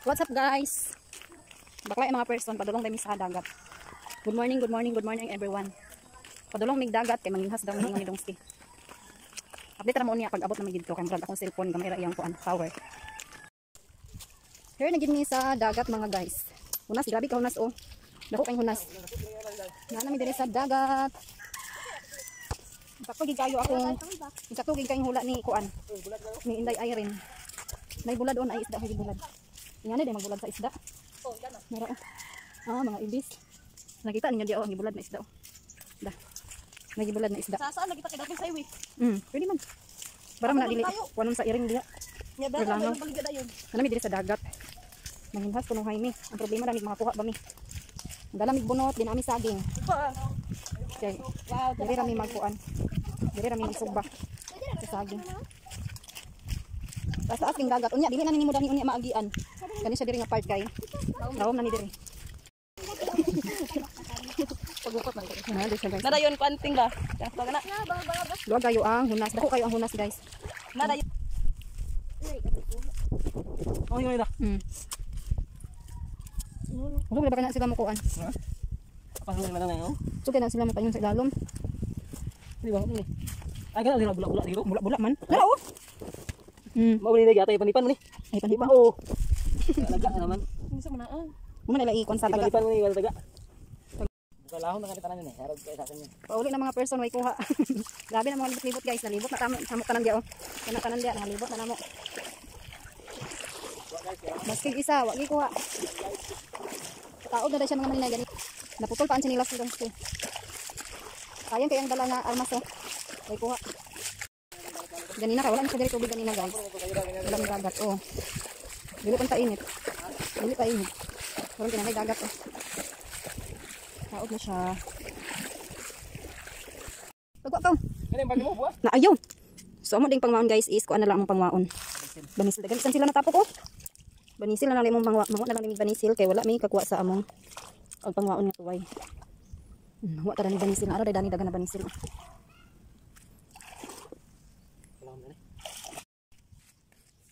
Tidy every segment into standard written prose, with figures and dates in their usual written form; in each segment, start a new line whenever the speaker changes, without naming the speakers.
What's up, guys? Bakla yung mga person, padulong dami sa dagat. Good morning, good morning, good morning, everyone. Padulong mig dagat kay manginhas daw ni Dongski. Update ra mo niya pag abot na mig didto kay murag akong cellphone gamay ra iyang kuan power. Here na gid mi sa dagat, mga guys. Hunas, grabe ka hunas oh. Dako kay hunas. Naa mi diri sa dagat. Sakto gid kayo akong sakto gid kayong hula ni kuan. Ni Inday Irene. Nay bulad on ay isda ko bulad. Ingani day magbulad sa isda. Mura oh. Ah, mga ibis. Nakita ninyo di oh, ang gibulad na isda oh. Da. Nagibulad na isda.
Sa saan lagi pa kay dapil sa highway?
Pwede man. Para man na dili kuanon sa iring diha.
Nya ba
Kailangan.
ang baligya dayon.
Naa mi diri sa dagat. Manginhas kuno mi. Ang problema ramig mga kuha ba mi. Dala mig bunot, di na mi saging. Kay diri ra mi magkuan. Diri ra mi magsugba sa saging. Taas taas king dagat. Unya dili na nimo dani unya maagian. Kani siya diri nga part kay. Lawom na ni diri.
Pagukot man.
Ano di siya, guys.
Nadayon kwanting ba? Ka na.
Luwag kayo ang hunas. Dako kayo ang hunas, guys.
Nadayon.
Oh, yun na.
Huwag ba na sila mukuan?
Pasok na lang oh.
So kaya na sila mapaingon sa ilalom.
Di ba? Ano ni? Ay kana dira bula-bula dito.
Bula-bula man. Nara oh.
Mao ni yata panipan mo ni.
Ay panipa.
Oh. Laga na naman.
Unsa man na ah.
Mo man ila ikon sa taga.
Panipan mo ni wala taga. Bukalahon na tanan ni. Harog kay sa akin yun.
Pauli na mga person way kuha. Grabe na mga libot-libot, guys. Nalibot na tamo samok tanan diya oh. Kana tanan diya nalibot na namo. Maski isa wa gi kuha. Taog na siya mga maninay gani. Naputol pa ang sinilas ni Dongski. Sayang kay ang dala na armas oh. Way kuha. Ganina kay wala na siya diri tubig ganina, guys. Wala ng dagat oh. Dili pa init. Dili pa init. Karon kinahanglan dagat oh. Taog na siya. Pagwa ka.
Kani pag mo buwas.
Na ayaw. So amo ding pangwaon, guys, is kuan na lang among pangwaon. Banisil dagan bisan sila natapok oh. Banisil na lang imong pangwa, manguha na lang ni banisil kay wala may kakuha sa among og pangwaon nga tuway. Manguha ta ni banisil na ara dani dagan na banisil.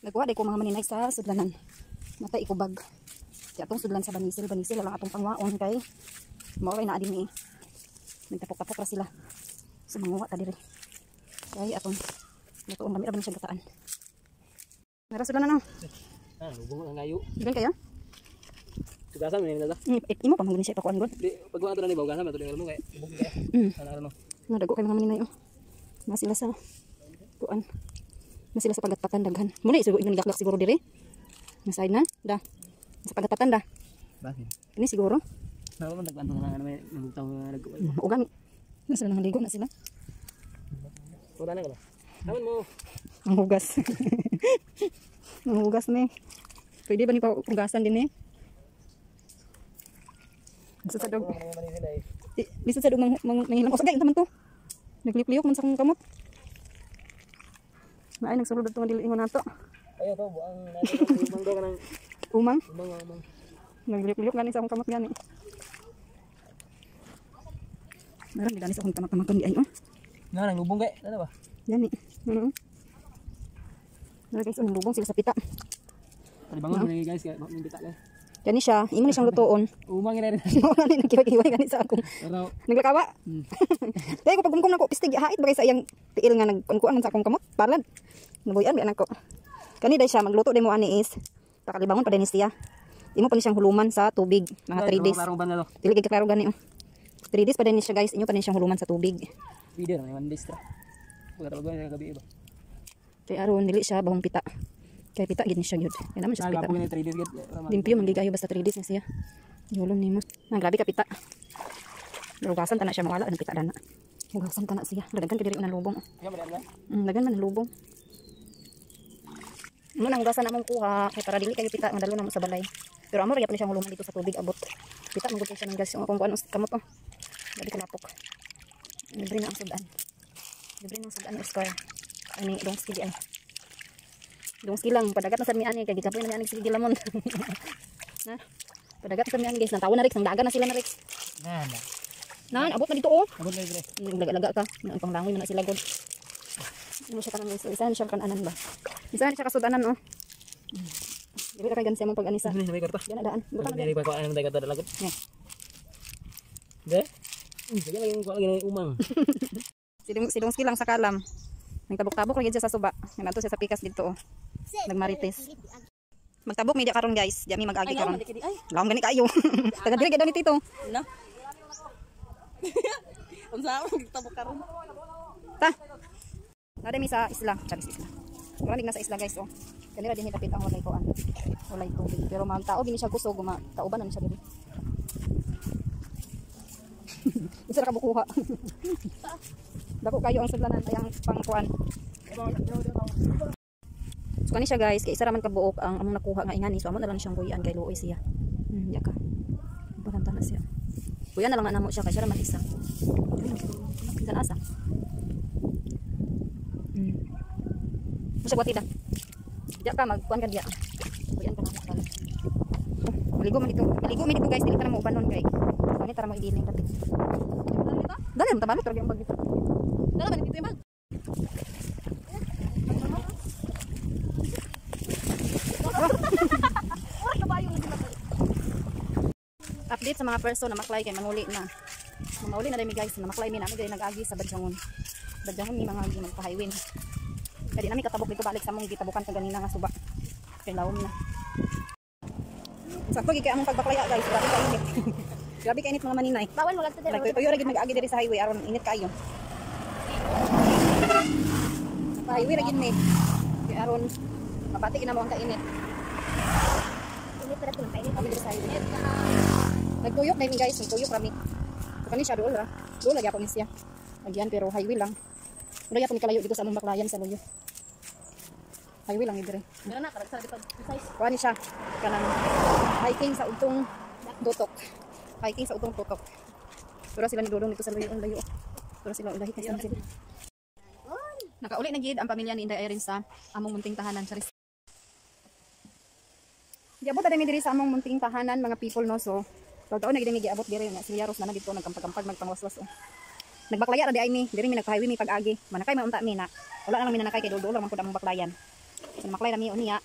Nagkuha day ko mga maninay sa sudlanan. Mata ikubag. Kaya atong sudlan sa banisil, banisil na lang atong pangwaon kay mao kay naa din ni. Nagtapok-tapok ra sila. So manguha ta diri. Kay atong lutoon kami ra ba ni siya gataan. Nara sudlanan oh.
Ah, lubong ang layo.
Dagan kayo?
Tugasan mo ni dala.
Imo pa man gud siya ipakuan gud.
Di pagwa ato na ni bawgasan ato ni mo kay bug kay. Ano ano.
Nadago kay mga maninay oh. Na sila sa kuan. Na sila sa pagatpatan daghan. Muna isugo ingon gakdak siguro diri. Na side na da. Sa pagatpatan da.
Bakit?
Ini siguro.
Nawa man nagbanto na nga may nagutaw nga nagkuha.
Maugan. Na sila nang ligo na sila.
Wala na ka ba? Naman mo.
Ang hugas. Ang hugas ni. Pwede ba ni pa hugasan din eh? Lisod sa dog. Lisod sa dog mang manghilam. Usagay man to. Nagliyok-liyok man sa akong kamot. Naay nagsulod adto nga dili ingon nato.
Ayo to buang umang do kanang
Umang.
umang umang.
Nagliyok-liyok gani sa akong kamot gani. Meron gani sa akong kamot di ay oh.
Na nang lubong kay. Ano ba?
Gani. Ano? Nara guys, unang lubong sila sa pita.
Palibangon ni guys kay ning bita kay.
Gani siya, imo ni siyang lutoon.
Umang ina rin.
Mao na ni nagkiway-kiway gani sa akong.
Pero
Naglakawa. Kaya ko pagkumkum nako pistig hait ba kay sa iyang tiil nga nagkuan sa akong kamot palad. Nabuyan ba nako. Kani day siya magluto day mo ani is pakalibangon pa din siya. Imo pa ni siyang huluman sa tubig mga 3 days.
Klaro ba na to?
Dili kay klaro gani oh. 3 days pa din siya, guys. Inyo pa din siyang huluman sa tubig.
Video na may 1 days tra. Wala talaga yung gabi iba.
Kay aron dili siya bahong pita. Kay pita gid ni siya gyud. Kay naman siya sa
Ay,
pita.
gapon ni 3 days gid.
Limpyo man gid kayo basta 3 days na siya. Ihulom nimo. Nang grabe ka pita. Hugasan ta na siya mawala ang pita dana. Hugasan ta na siya. Daghan ka diri unang lubong. Dagan man ang lubong. Mo nang hugasan among kuha kay para dili kayo pita madalo na mo sa balay. Pero amo ra gyapon siyang huluman dito sa tubig abot. Pita man gud siya ng gas yung akong kuan kamot oh. Grabe kalapok. Libre na ang sudan. Libre na ang sudan Oscar. Ani dongski di ay. Dongski lang padagat na sad mi ani kay gikapoy na mi ani sige gilamon. Na. Padagat na sad mi ani, guys. Natawo na Rex, nang dagan na sila na Rex.
Na na.
Nan abot na dito oh.
Abot na dire.
Laga-laga ka. Nang panglangoy man na sila god. Ano siya kanang isa, isa siya kananan ba? Isa siya kasudanan oh. Dili ra kay gansi among pag-anisa.
Ano may karta?
Diyan na daan. Butang na
Dili pa ko ano dai karta lagot.
Yeah.
De? Sige lagi ko lagi umang.
Silong lang sa kalam. Nagtabok-tabok lagi siya sa suba. Ngadto siya sa pikas dito oh. Nagmarites. Magtabok mi di karon guys. Di mi mag-agi karon.
Ay,
Lawom gani kayo. Taga diri gid ni Tito.
na. Unsa akong gitabok karon?
Ta. Nada mi sa isla, charis isla. Mura na sa isla guys oh. Kanira din hitapit ang walay kuan. Walay tubig. Pero magtao gini siya kusog, ma kauban na ni siya diri. Isa ra ka bukuha. Dako kayo ang sudlanan ay ang pangkuan. So kani siya guys, kay isa ra man ka buok ang among nakuha nga ingani. So amo na lang siyang buyan kay luoy siya. Ya ka. Balanta na siya. Buyan na lang na namo siya kay siya ra man isa. Pinsan asa. Musa gwatida. Diya ka magkuan ka diya. Buyan ka na mo. Oh, maligo man dito. Maligo man dito guys, dili ta na mo uban nun kay. Kani tara mo idiling dapit. Dali mo tabalot ra gyud ang bag dito.
Dala ba dito yung bag? Ura ka ba yung
Update sa mga person na maklay kay manguli na. Manguli na dami guys, na maklay mi nami diri nag-agi sa Badyangon. Badyangon mi mga agi magpa-highway. Kaya di nami katabok dito balik sa among gitabukan kaganina nga suba. Kay lawom na. Sakto gid kay among pagbaklaya guys, grabe ka init. Grabe ka init mga maninay.
Bawal mo lang sa
Like tuyo ra gid mag-agi diri sa highway aron init kaayo. Pa-highway ra gid mi. Kay aron mapati gid namo ang kainit.
Init para tulong kainit.
Kami diri sa highway. Nagtuyok na mi guys, nagtuyok rami. So kani siya dool ra. Dool lagi ako ni siya. Agyan pero highway lang. Wala yapon ni kalayo dito sa among baklayan sa Luyo. Highway lang ni dire.
Meron na karag sa dito size.
Kuha ni siya kanang hiking sa utong tutok. Hiking sa utong tutok. Pero sila ni Dodong dito sa Luyo, ang layo. Pero sila ulahi kasi sila. Nakauli na gid ang pamilya ni Inday Irene sa among munting tahanan. Charis. Giabot na mi diri sa among munting tahanan mga people no, so pagkaon na gid mi giabot diri na sila Ros na na dito nagkampag-kampag magpangwaswas oh. Nagbaklaya ra di ay mi, diri mi nagpa-highway mi pag-agi. Manakay man unta mi na. Wala na lang mi nanakay kay dol-dol man pud among baklayan. So maklay ra mi unya.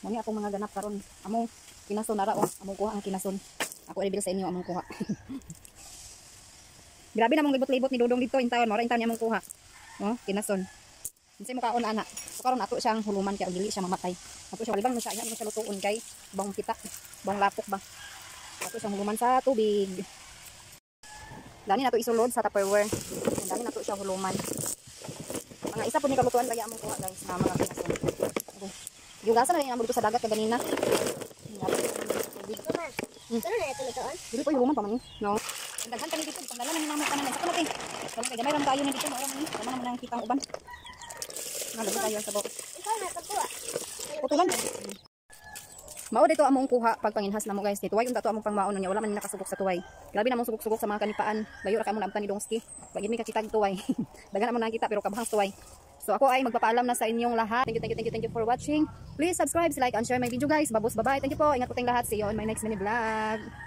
Mo ni akong mga ganap karon. Among kinason na ra oh, among kuha ang kinason. Ako i-reveal sa inyo among kuha. Grabe na mong libot-libot ni Dodong dito in taon, mora in taon niya among kuha. Oh, kinason. Unsay mo kaon ana? So karon ato siyang huluman kay dili siya mamatay. Ato siya walibang siya, mo siya lutuon kay bang kita, bang lapok ba. Ato siyang huluman sa tubig. Dani nato isulod sa Tupperware. Dani nato siya huluman. Mga isa po ni kalutuan kaya among kuha guys na mga kinason. Okay. Yugasan na rin among dito sa dagat kaganina.
Ano na ito lutoon?
Dili po huluman pa man ni. No. Ang daghan kami dito, pangdala na ni mama tanan. Sa natin. Kung kay gamay ram kayo ni dito, mao ra man ni. Tama naman ang kitang uban. Nalabot tayo sa box.
Ikaw na pagkuha.
Putulan. Mao dito among kuha pag panginhas namo guys. Tuway unta to among pangmaon niya, wala man ni nakasugok sa tuway. Grabe namong sugok-sugok sa mga kanipaan. Layo ra ka among naamtan ni Dongski. Wag mi kakitag tuway. Daghan among nakita pero kabahang tuway. So ako ay magpapaalam na sa inyong lahat. Thank you, thank you, thank you, thank you for watching. Please subscribe, like, and share my video guys. Babos, bye-bye. Thank you po. Ingat po tayong lahat. See you on my next mini vlog.